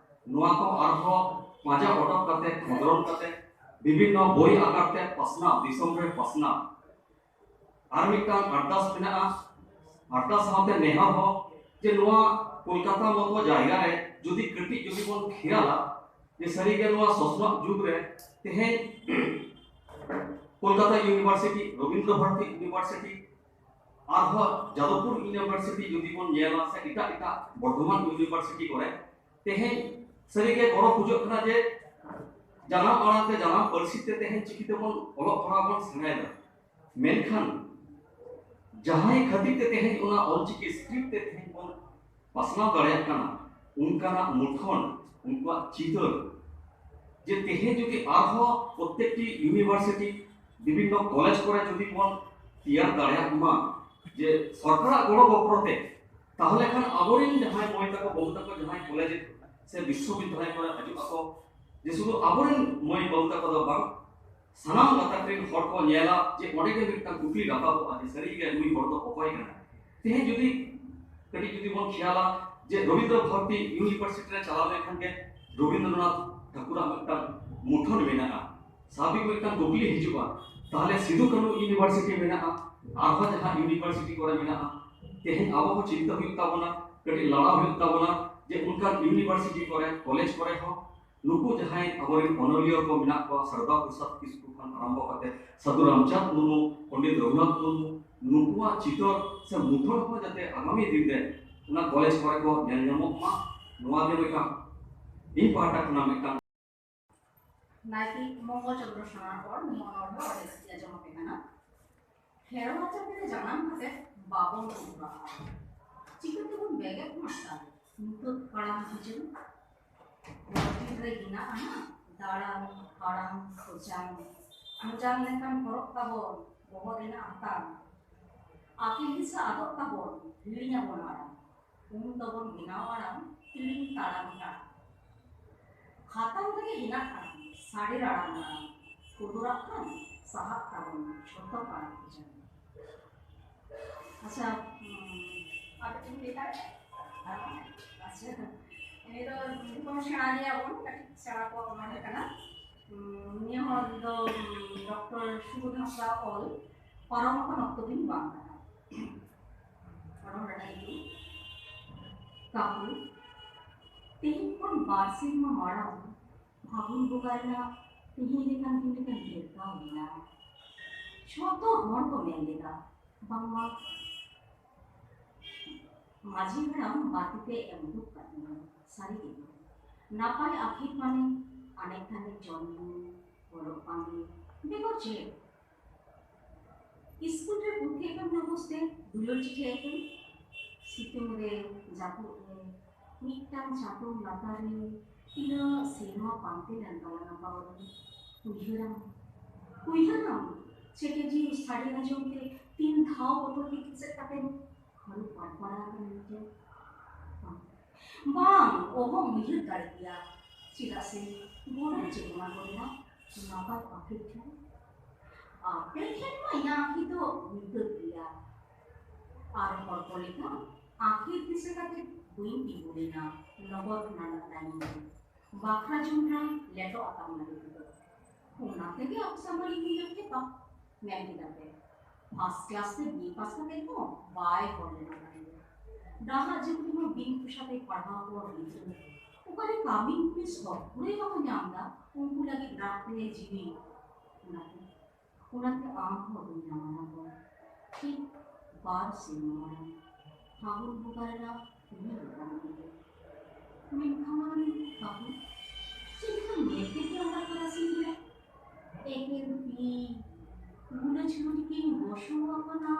ᱱᱚᱣᱟ ᱠᱚ ᱟᱨᱦᱚᱸ ᱯᱟᱸᱡᱟ ᱚᱰᱚᱠ ᱠᱟᱛᱮ, ᱠᱷᱚᱸᱫᱽᱨᱚᱱ ᱠᱟᱛᱮ, ᱵᱤᱵᱷᱤᱱᱱᱚ ᱵᱳᱭ ᱟᱠᱟᱨ ᱛᱮ ᱯᱟᱥᱱᱟᱣ, ᱫᱤᱥᱚᱢ ᱨᱮ ᱯᱟᱥᱱᱟᱣ᱾ ᱟᱨ ᱢᱤᱫᱴᱟᱝ ᱟᱨᱫᱟᱥ ᱢᱮᱱᱟᱜᱼᱟ, ᱟᱨᱫᱟᱥ ᱥᱟᱶᱛᱮ ᱱᱮᱦᱚᱨ ᱦᱚᱸ, ᱡᱮ ᱱᱚᱣᱟ ᱠᱳᱞᱠᱟᱛᱟ ᱢᱚᱛᱚ ᱡᱟᱭᱜᱟ ᱨᱮ ᱡᱩᱫᱤ ᱠᱟᱹᱴᱤᱡ ᱡᱩᱫᱤ ᱵᱚᱱ ᱠᱷᱮᱭᱟᱞᱟ, ᱡᱮ ᱥᱟᱹᱨᱤᱜᱮ ᱱᱚᱣᱟ ᱥᱚᱥᱱᱚᱜ ᱡᱩᱜᱽ ᱨᱮ ᱛᱮᱦᱮᱧ ᱠᱳᱞᱠᱟᱛᱟ ᱤᱭᱩᱱᱤᱵᱷᱟᱨᱥᱤᱴᱤ, ᱨᱚᱵᱤᱱᱫᱨᱚ ᱵᱷᱟᱨᱚᱛᱤ ᱤᱭᱩᱱᱤᱵᱷᱟᱨᱥᱤᱴᱤ, ᱟᱨᱦᱚᱸ ᱡᱟᱫᱚᱵᱯᱩᱨ ᱤᱭᱩᱱᱤᱵᱷᱟᱨᱥᱤᱴᱤ ᱡᱩᱫᱤ ᱵᱚᱱ ᱧᱮᱞᱟ, ᱥᱮ ᱮᱴᱟᱜ ᱮᱴᱟᱜ ᱵᱚᱨᱫᱷᱚᱢᱟᱱ ᱤᱭᱩᱱᱤᱵᱷᱟᱨᱥᱤᱴᱤ ᱠᱚᱨᱮ, ᱛᱮᱦᱮᱧ ᱥᱟᱹᱨᱤᱜᱮ ᱜᱚᱨᱚᱵᱽ ᱵᱩᱡᱷᱟᱹᱜ ᱠᱟᱱᱟ ᱡᱮ ᱡᱟᱱᱟᱢ ᱟᱲᱟᱝ ᱛᱮ, ᱡᱟᱱᱟᱢ ᱯᱟᱹᱨᱥᱤ ᱛᱮ ᱛᱮᱦᱮᱧ ᱪᱤᱠᱤ ᱛᱮᱵᱚᱱ ᱚᱞᱚᱜ ᱯᱟᱲᱦᱟᱣ ᱵᱚᱱ ᱥᱮᱬᱟᱭᱮᱫᱟ᱾ ᱢᱮᱱᱠᱷᱟᱱ ᱡᱟᱦᱟᱸᱭ ᱠᱷᱟᱹᱛᱤᱨ ᱛᱮ ᱛᱮᱦᱮᱧ ᱚᱱᱟ ᱚᱞᱪᱤᱠᱤ ᱥᱠᱨᱤᱯᱴ ᱛᱮ ᱛᱮᱦᱮᱧ ᱵᱚᱱ ᱯᱟᱥᱱᱟᱣ ᱫᱟᱲᱮᱭᱟᱜ ᱠᱟᱱᱟ, ᱚᱱᱠᱟᱱᱟᱜ ᱢᱩᱴᱷᱟᱹᱱ, ᱩᱱᱠᱩᱣᱟᱜ ᱪᱤᱛᱟᱹᱨ, ᱡᱮ ᱛᱮᱦᱮᱧ ᱡᱩᱫᱤ ᱟᱨᱦᱚᱸ ᱯᱨᱚᱛᱮᱠᱴᱤ ᱤᱭᱩᱱᱤᱵᱷᱟᱨᱥᱤᱴᱤ, ᱵᱤᱵᱷᱤᱱᱱᱚ ᱠᱚᱞᱮᱡᱽ ᱠᱚᱨᱮ ᱡᱩᱫᱤ ᱵᱚᱱ ᱛᱮᱭᱟᱨ ᱫᱟᱲᱮᱭᱟᱜ ᱢᱟ, ᱡᱮ ᱥᱚᱨᱠᱟᱨᱟᱜ ᱜᱚᱲᱚ ᱜᱚᱯᱚᱲᱚ ᱛᱮ, ᱛᱟᱦᱚᱞᱮ ᱠᱷᱟᱱ ᱟᱵᱚᱨᱮᱱ ᱡᱟᱦᱟᱸᱭ ᱢᱟᱹᱭ ᱛᱟᱠᱚ, ᱵᱟᱹᱵᱩ ᱛᱟᱠᱚ, ᱡᱟᱦᱟᱸᱭ ᱠᱚᱞᱮᱡᱽ ᱥᱮ ᱵᱤᱥᱥᱚᱵᱤᱫᱽᱫᱟᱞᱚᱭ ᱠᱚᱨᱮ ᱦᱤᱡᱩᱜ ᱟᱠᱚ, ᱡᱮ ᱥᱩᱫᱷᱩ ᱟᱵᱚᱨᱮᱱ ᱢᱟᱹᱭ ᱵᱟᱹᱵᱩ ᱛᱟᱠᱚ ᱫᱚ ᱵᱟᱝ, ᱥᱟᱱᱟᱢ ᱜᱟᱛᱟᱠ ᱨᱮᱱ ᱦᱚᱲ ᱠᱚ ᱧᱮᱞᱟ ᱡᱮ ᱚᱸᱰᱮ ᱜᱮ ᱢᱤᱫᱴᱟᱝ ᱠᱩᱠᱞᱤ ᱨᱟᱠᱟᱵᱚᱜᱼᱟ ᱡᱮ ᱥᱟᱹᱨᱤᱜᱮ ᱱᱩᱭ ᱦᱚᱲ ᱫᱚ ᱚᱠᱚᱭ ᱠᱟᱱᱟᱭ? ᱛᱮᱦᱮᱧ ᱡᱩᱫᱤ ᱠᱟᱹᱴᱤᱡ ᱡᱩᱫᱤ ᱵᱚᱱ ᱠᱷᱮᱭᱟᱞᱟ ᱡᱮ ᱨᱚᱵᱤᱱᱫᱨᱚ ᱵᱷᱟᱨᱚᱛᱤ ᱤᱭᱩᱱᱤᱵᱷᱟᱨᱥᱤᱴᱤ ᱨᱮ ᱪᱟᱞᱟᱣ ᱞᱮᱱᱠᱷᱟᱱ ᱜᱮ ᱨᱚᱵᱤᱱᱫᱨᱚᱱᱟᱛᱷ ᱴᱷᱟᱹᱠᱩᱨᱟᱜ ᱢᱤᱫᱴᱟᱝ ᱢᱩᱴᱷᱟᱹᱱ ᱢᱮᱱᱟᱜᱼᱟ, ᱥᱟᱵᱷᱟᱵᱤᱠ ᱢᱤᱫᱴᱟᱝ ᱠᱩᱠᱞᱤ ᱦᱤᱡᱩᱜᱼᱟ, ᱛᱟᱦᱚᱞᱮ ᱥᱤᱫᱩ ᱠᱟᱹᱱᱦᱩ ᱤᱭᱩᱱᱤᱵᱷᱟᱨᱥᱤᱴᱤ ᱢᱮᱱᱟᱜᱼᱟ, ᱟᱨᱦᱚᱸ ᱡᱟᱦᱟᱸ ᱤᱭᱩᱱᱤᱵᱷᱟᱨᱥᱤᱴᱤ ᱠᱚᱨᱮ ᱢᱮᱱᱟᱜᱼᱟ, ᱛᱮᱦᱮᱧ ᱟᱵᱚ ᱦᱚᱸ ᱪᱤᱱᱛᱟᱹ ᱦᱩᱭᱩᱜ ᱛᱟᱵᱚᱱᱟ, ᱠᱟᱹᱴᱤᱡ ᱞᱟᱲᱟᱣ ᱦᱩᱭᱩᱜ ᱛᱟᱵᱚᱱᱟ ᱡᱮ ᱚᱱᱠᱟᱱ ᱤᱭᱩᱱᱤᱵᱷᱟᱨᱥᱤᱴᱤ ᱠᱚᱨᱮ, ᱠᱚᱞᱮᱡᱽ ᱠᱚᱨᱮ ᱦᱚᱸ ᱱᱩᱠᱩ ᱡᱟᱦᱟᱸᱭ ᱟᱵᱚᱨᱮᱱ ᱚᱱᱚᱞᱤᱭᱟᱹ ᱠᱚ ᱢᱮᱱᱟᱜ ᱠᱚᱣᱟ, ᱥᱟᱨᱫᱟ ᱯᱨᱚᱥᱟᱫᱽ ᱠᱤᱥᱠᱩ ᱠᱷᱚᱱ ᱟᱨᱟᱢᱵᱷᱚ ᱠᱟᱛᱮ ᱥᱟᱹᱫᱷᱩ ᱨᱟᱢᱪᱟᱸᱫᱽ ᱢᱩᱨᱢᱩ, ᱯᱚᱱᱰᱤᱛ ᱨᱚᱜᱷᱩᱱᱟᱛᱷ ᱢᱩᱨᱢᱩ, ᱱᱩᱠᱩᱣᱟᱜ ᱪᱤᱛᱟᱹᱨ ᱥᱮ ᱢᱩᱴᱷᱟᱹᱱ ᱦᱚᱸ ᱡᱟᱛᱮ ᱟᱜᱟᱢᱤ ᱫᱤᱱ ᱨᱮ ᱚᱱᱟ ᱠᱚᱞᱮᱡᱽ ᱠᱚᱨᱮ ᱠᱚ ᱧᱮᱞ ᱧᱟᱢᱚᱜ ᱢᱟ, ᱱᱚᱣᱟ ᱜᱮ ᱢᱤᱫᱴᱟᱝ ᱤᱧ ᱯᱟᱦᱴᱟ ᱠᱷᱚᱱᱟᱜ ᱢᱤᱫᱴᱟᱝ᱾ ᱱᱟᱭᱠᱮ ᱢᱚᱝᱜᱚᱞ ᱪᱚᱸᱫᱽᱨᱚ ᱥᱟᱱᱟᱨ ᱚᱞ ᱱᱚᱣᱟ ᱚᱱᱚᱬᱦᱮ ᱟᱹᱰᱤ ᱨᱟᱹᱥᱠᱟᱹ ᱟᱸᱡᱚᱢ ᱟᱯᱮ ᱠᱟᱱᱟ᱾ ᱠᱷᱮᱨᱣᱟᱲ ᱪᱟᱹᱯᱤ ᱨᱮ ᱡᱟᱱᱟᱢ ᱠᱟᱛᱮ ᱵᱟᱵᱚᱱ ᱩᱰᱩᱠᱚᱜᱼᱟ᱾ ᱪᱤᱠᱟᱹ ᱛᱮᱵᱚᱱ ᱵᱮᱸᱜᱮᱫ ᱢᱟᱨᱥᱟᱞ ᱧᱩᱛᱟᱹᱛ ᱠᱟᱲᱟᱢ ᱵᱤᱪᱟᱹᱨ? ᱯᱨᱚᱠᱨᱤᱛ ᱨᱮ ᱦᱮᱱᱟᱜ ᱟᱱᱟ ᱫᱟᱲᱟᱝ, ᱦᱟᱲᱟᱢ, ᱠᱷᱚᱡᱟᱝ, ᱢᱚᱡᱟᱝ ᱞᱮᱠᱟᱱ ᱦᱚᱨᱚᱜ ᱛᱟᱵᱚᱱ ᱵᱚᱦᱚᱜ ᱨᱮᱱᱟᱜ ᱦᱟᱛᱟᱝ᱾ ᱟᱹᱠᱤᱞ ᱫᱤᱥᱟᱹ ᱟᱫᱚᱜ ᱛᱟᱵᱚᱱ, ᱦᱤᱲᱤᱧ ᱟᱵᱚᱱ ᱟᱲᱟᱝ᱾ ᱩᱱ ᱫᱚᱵᱚᱱ ᱵᱮᱱᱟᱣ ᱟᱲᱟᱝ, ᱛᱤᱲᱤᱧ ᱛᱟᱲᱟᱢ ᱛᱟᱲᱟᱢ᱾ ᱦᱟᱛᱟᱝ ᱨᱮᱜᱮ ᱦᱮᱱᱟᱜ ᱟᱲᱟᱝ, ᱥᱟᱹᱨᱤ ᱨᱟᱲᱟᱝ ᱟᱲᱟᱝ᱾ ᱠᱩᱫᱩᱨᱟᱜ ᱠᱷᱟᱱ ᱥᱟᱦᱟᱜ ᱛᱟᱵᱚᱱ ᱡᱷᱚᱛᱚ ᱯᱟᱲᱟᱝ ᱠᱚ ᱡᱟᱝ᱾ ᱟᱪᱪᱷᱟ, ᱩᱸ, ᱟᱨ ᱢᱤᱫᱴᱮᱱ ᱞᱟᱹᱭ ᱫᱟᱲᱮᱭᱟᱜᱼᱟ? ᱟᱪᱪᱷᱟ, ᱱᱤᱭᱟᱹ ᱫᱚ ᱡᱚᱛᱚ ᱥᱮᱬᱟ ᱜᱮᱭᱟᱵᱚᱱ, ᱠᱟᱹᱴᱤᱡ ᱥᱮᱬᱟ ᱠᱚᱣᱟᱜ ᱚᱱᱚᱬᱦᱮ ᱠᱟᱱᱟ᱾ ᱩᱸ, ᱱᱤᱭᱟᱹ ᱦᱚᱸ ᱫᱚ, ᱩᱸ, ᱰᱚᱠᱴᱚᱨ ᱥᱩᱵᱳᱫᱷ ᱦᱟᱸᱥᱫᱟ ᱚᱞ᱾ ᱯᱟᱨᱚᱢ ᱟᱠᱟᱱ ᱚᱠᱛᱚ ᱫᱤᱱ ᱵᱟᱝ ᱠᱟᱱᱟ᱾ ᱚᱱᱚᱞ ᱨᱮᱱᱟᱜ ᱧᱩᱛᱩᱢ ᱠᱟᱹᱦᱩ᱾ ᱛᱮᱦᱮᱧ ᱠᱷᱚᱱ ᱵᱟᱨ ᱥᱮᱨᱢᱟ ᱢᱟᱲᱟᱝ ᱯᱷᱟᱹᱜᱩᱱ ᱵᱚᱸᱜᱟ ᱨᱮᱱᱟᱜ ᱛᱮᱦᱮᱧ ᱞᱮᱠᱟᱱ ᱫᱤᱱ ᱨᱮ ᱧᱮᱞ ᱦᱩᱭ ᱮᱱᱟ᱾ ᱡᱷᱚᱛᱚ ᱦᱚᱲ ᱠᱚ ᱢᱮᱱ ᱞᱮᱫᱟ, ᱵᱟᱝᱢᱟ ᱢᱟᱹᱡᱷᱤ ᱦᱟᱲᱟᱢ ᱵᱟᱹᱛᱤ ᱛᱮ ᱮᱢ ᱩᱰᱩᱠ ᱠᱟᱫᱤᱧᱟ᱾ ᱥᱟᱹᱨᱤ ᱜᱮ, ᱱᱟᱯᱟᱭ ᱟᱹᱠᱷᱤᱨ ᱢᱟᱱᱮ ᱟᱱᱮᱡ ᱫᱷᱟᱱᱮᱡ, ᱡᱚᱢ ᱧᱩ, ᱦᱚᱨᱚᱜ ᱵᱟᱸᱫᱮ, ᱵᱮᱜᱚᱨ ᱪᱮᱫ? ᱤᱥᱠᱩᱞ ᱨᱮ ᱯᱩᱛᱷᱤ ᱮᱢ ᱵᱮᱵᱚᱥᱛᱮ ᱫᱩᱞᱟᱹᱲ ᱪᱤᱴᱷᱤ ᱮᱢ, ᱥᱤᱛᱩᱝ ᱨᱮ, ᱡᱟᱹᱯᱩᱫ ᱨᱮ, ᱢᱤᱫᱴᱟᱝ ᱪᱟᱛᱚᱢ ᱞᱟᱛᱟᱨ ᱨᱮ ᱛᱤᱱᱟᱹᱜ ᱥᱮᱨᱢᱟ ᱯᱟᱱᱛᱮ ᱞᱮᱱ ᱛᱟᱞᱟᱝᱟ ᱵᱟᱵᱟ ᱫᱚ᱾ ᱩᱭᱦᱟᱹᱨᱟᱢ, ᱩᱭᱦᱟᱹᱨᱟᱢ, ᱪᱮᱴᱮᱡᱤ ᱥᱟᱰᱮ ᱟᱸᱡᱚᱢ ᱛᱮ ᱛᱤᱱ ᱫᱷᱟᱣ ᱵᱚᱛᱚᱨ ᱛᱮ ᱠᱮᱪᱮᱫ ᱠᱟᱛᱮᱢ ᱦᱟᱹᱨᱩᱵ ᱯᱟᱲᱯᱟᱲᱟ ᱟᱠᱟᱱᱟ ᱢᱮᱱᱛᱮ᱾ ᱵᱟᱝ, ᱚᱦᱚᱢ ᱩᱭᱦᱟᱹᱨ ᱫᱟᱲᱮ ᱠᱮᱭᱟ, ᱪᱮᱫᱟᱜ ᱥᱮ ᱜᱚᱲᱚ ᱪᱮᱛᱱᱟ ᱠᱚᱨᱮᱱᱟᱜ ᱱᱟᱯᱟᱭ ᱟᱯᱮ ᱴᱷᱮᱱ, ᱟᱯᱮ ᱴᱷᱮᱱ ᱢᱟ ᱤᱧᱟᱹᱜ ᱟᱸᱠᱷᱤ ᱫᱚ ᱧᱩᱛᱟᱹᱛ ᱜᱮᱭᱟ᱾ ᱟᱨ ᱦᱚᱲ ᱠᱚ ᱞᱮᱠᱟ ᱟᱸᱠᱷᱤ ᱫᱤᱥᱟᱹ ᱠᱟᱛᱮ ᱵᱟᱹᱧ ᱛᱤᱸᱜᱩ ᱞᱮᱱᱟ ᱞᱚᱜᱚᱫ ᱱᱟᱱᱟ ᱛᱟᱭᱱᱚᱢ ᱨᱮ᱾ ᱵᱟᱠᱷᱨᱟ ᱡᱚᱢ ᱨᱮ ᱞᱮᱴᱚ ᱟᱛᱟᱝ ᱞᱟᱹᱜᱤᱫ ᱫᱚ᱾ ᱚᱱᱟ ᱛᱮᱜᱮ ᱟᱯᱥᱟ ᱵᱟᱹᱲᱤᱡ ᱦᱩᱭ ᱞᱮᱱ ᱛᱟᱯᱟ, ᱢᱮᱱ ᱠᱮᱫᱟ ᱯᱮ᱾ ᱯᱷᱟᱥᱴ ᱠᱞᱟᱥ ᱛᱮ ᱵᱤ ᱯᱟᱥ ᱠᱟᱛᱮ ᱦᱚᱸ ᱵᱟᱭ ᱦᱚᱲ ᱞᱮᱱᱟ ᱛᱟᱭᱚᱢ ᱨᱮ᱾ ᱱᱟᱦᱟᱜ ᱡᱩᱜᱽ ᱨᱮᱢᱟ ᱵᱤᱱ ᱯᱚᱭᱥᱟ ᱛᱮ ᱯᱟᱲᱦᱟᱣ ᱠᱚ ᱜᱤᱫᱽᱨᱟᱹ ᱚᱠᱟᱨᱮ ᱠᱟᱹᱢᱤ ᱠᱩᱲᱤ ᱥᱚᱵ ᱠᱩᱲᱤ ᱵᱟᱠᱚ ᱧᱟᱢ ᱮᱫᱟ, ᱩᱱᱠᱩ ᱞᱟᱹᱜᱤᱫ ᱨᱟᱜ ᱛᱮ ᱡᱤᱣᱤ᱾ ᱚᱱᱟᱛᱮ, ᱚᱱᱟᱛᱮ ᱟᱢ ᱦᱚᱸ ᱵᱟᱹᱧ ᱧᱟᱢ ᱟᱢᱟ ᱜᱚ᱾ ᱴᱷᱤᱠ ᱵᱟᱨ ᱥᱮᱨᱢᱟ ᱢᱟᱲᱟᱝ ᱯᱷᱟᱹᱜᱩᱱ ᱵᱚᱸᱜᱟ ᱨᱮᱱᱟᱜ ᱩᱭᱦᱟᱹᱨ ᱞᱮᱠᱟᱱ ᱜᱤᱫᱽᱨᱟᱹ᱾ ᱢᱮᱱᱠᱷᱟᱱ ᱵᱟᱹᱵᱩ, ᱪᱮᱫ ᱞᱮᱠᱟ ᱧᱮᱞ ᱠᱮᱫ ᱯᱮᱭᱟ ᱚᱱᱟ ᱛᱟᱨᱟᱥᱤᱧ ᱵᱮᱲᱟ? ᱮᱠᱮᱱ ᱛᱤ, ᱜᱩᱞᱟᱹᱪ ᱞᱩᱴᱠᱤᱧ ᱵᱚᱥᱚ ᱟᱠᱟᱱᱟ᱾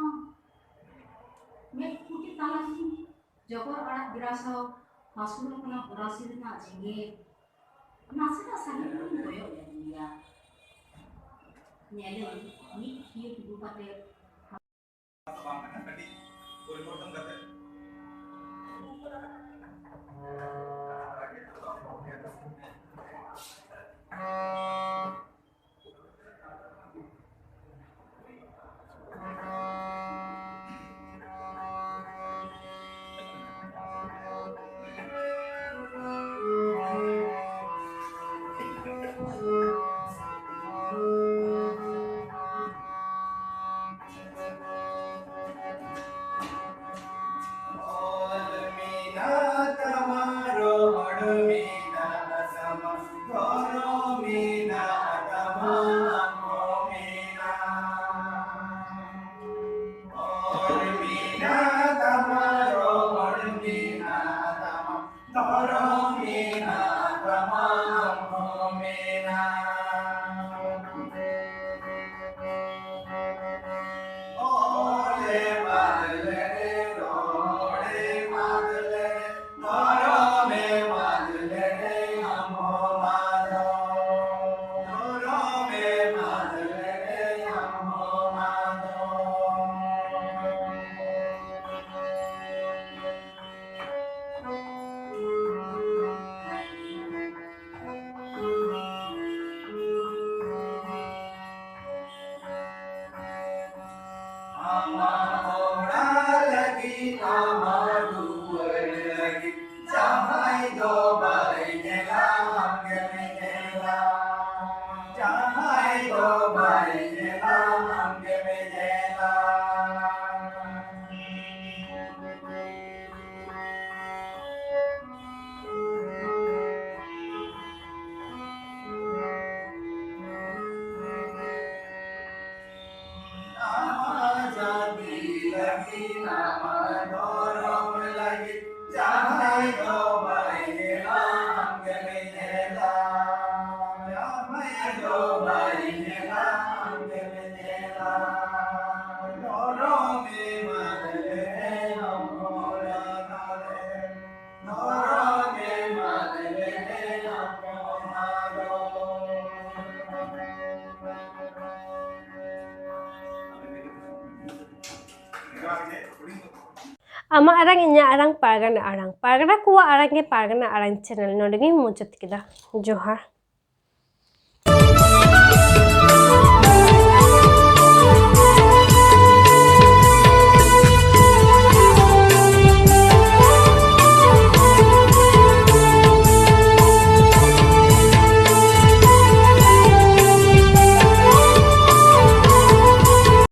ᱢᱮᱫ ᱠᱩᱴᱤ ᱛᱟᱞᱟᱛᱤᱧ ᱡᱚᱜᱚᱨ ᱟᱲᱟᱜ ᱵᱮᱲᱟ ᱥᱟᱶ ᱦᱟᱹᱥᱩᱨ ᱟᱠᱟᱱᱟ ᱦᱚᱨᱟᱥᱤ ᱨᱮᱱᱟᱜ ᱡᱮᱜᱮᱫ᱾ ᱱᱟᱥᱮᱱᱟᱜ ᱥᱟᱺᱜᱤᱧ ᱠᱷᱚᱱᱤᱧ ᱠᱚᱭᱚᱜ ᱞᱮᱫ ᱜᱮᱭᱟ᱾ ᱧᱮᱞᱮᱧ ᱢᱤᱫ ᱴᱷᱤᱭᱟᱹ ᱛᱤᱸᱜᱩ ᱠᱟᱛᱮ ᱵᱟᱝ ᱠᱟᱱᱟ, ᱠᱟᱹᱴᱤᱡ ᱯᱚᱨᱤᱵᱚᱨᱛᱚᱱ ᱠᱟᱛᱮ᱾ ᱫᱷᱚᱨᱚᱢ ᱢᱮᱱᱟᱜ ᱛᱟᱢᱟ, ᱟᱢ ᱦᱚᱸ ᱢᱮᱱᱟᱜ᱾ ᱚᱞ ᱢᱮᱱᱟᱜ ᱛᱟᱢᱟ, ᱨᱚᱲ ᱢᱮᱱᱟᱜ ᱛᱟᱢᱟ, ᱫᱷᱚᱨᱚᱢ ᱢᱮᱱᱟᱜ ᱛᱟᱢᱟ, ᱟᱢ ᱦᱚᱸ ᱢᱮᱱᱟᱜ᱾ ᱚᱞᱮᱢ ᱟᱫ ᱞᱮᱨᱮ, ᱨᱚᱲᱮᱢ ᱟᱫ ᱞᱮᱨᱮ, ᱫᱷᱚᱨᱚᱢᱮᱢ ᱟᱫ ᱞᱮᱨᱮ, ᱟᱢ ᱦᱚᱸᱢ ᱟᱫᱚᱜ᱾ ᱫᱷᱚᱨᱚᱢᱮᱢ ᱟᱫ ᱞᱮᱨᱮ, ᱟᱢ ᱦᱚᱸᱢ ᱟᱫᱚᱜ᱾ ᱟᱢᱟᱜ ᱚᱲᱟᱜ ᱞᱟᱹᱜᱤᱫ, ᱟᱢᱟᱜ ᱫᱩᱣᱟᱹᱨ ᱞᱟᱹᱜᱤᱫ, ᱡᱟᱦᱟᱸᱭ ᱫᱚ ᱵᱟᱭ ᱧᱮᱞᱟ ᱟᱢ ᱜᱮᱢ ᱧᱮᱞᱟ᱾ ᱡᱟᱦᱟᱸᱭ ᱫᱚ ᱵᱟᱭ ᱧᱮᱞᱟ ᱟᱢ ᱜᱮᱢ ᱧᱮᱞᱟ᱾ ᱟᱢᱟᱜ ᱡᱟᱹᱛᱤ ᱞᱟᱹᱜᱤᱫ, ᱟᱢᱟᱜ ᱫᱷᱚᱨᱚᱢ ᱞᱟᱹᱜᱤᱫ, ᱡᱟᱦᱟᱸᱭ ᱫᱚ ᱵᱟᱭ ᱧᱮᱞᱟ ᱟᱢ ᱜᱮᱢ ᱧᱮᱞᱟ᱾ ᱡᱟᱦᱟᱸᱭ ᱫᱚ ᱵᱟᱭ ᱧᱮᱞᱟ ᱟᱢ ᱜᱮᱢ ᱧᱮᱞᱟ᱾ ᱫᱷᱚᱨᱚᱢᱮᱢ ᱟᱫ ᱞᱮᱨᱮ, ᱟᱢ ᱦᱚᱸᱢ ᱟᱫᱚᱜ᱾ ᱟᱢᱟᱜ ᱟᱲᱟᱝ, ᱤᱧᱟᱹᱜ ᱟᱲᱟᱝ, ᱯᱟᱨᱜᱟᱱᱟ ᱟᱲᱟᱝ᱾ ᱯᱟᱨᱜᱟᱱᱟ ᱠᱚᱣᱟᱜ ᱟᱲᱟᱝ ᱜᱮ ᱯᱟᱨᱜᱟᱱᱟ ᱟᱲᱟᱝ ᱪᱮᱱᱮᱞ᱾ ᱱᱚᱰᱮ ᱜᱤᱧ ᱢᱩᱪᱟᱹᱫ ᱠᱮᱫᱟ᱾ ᱡᱚᱦᱟᱨ᱾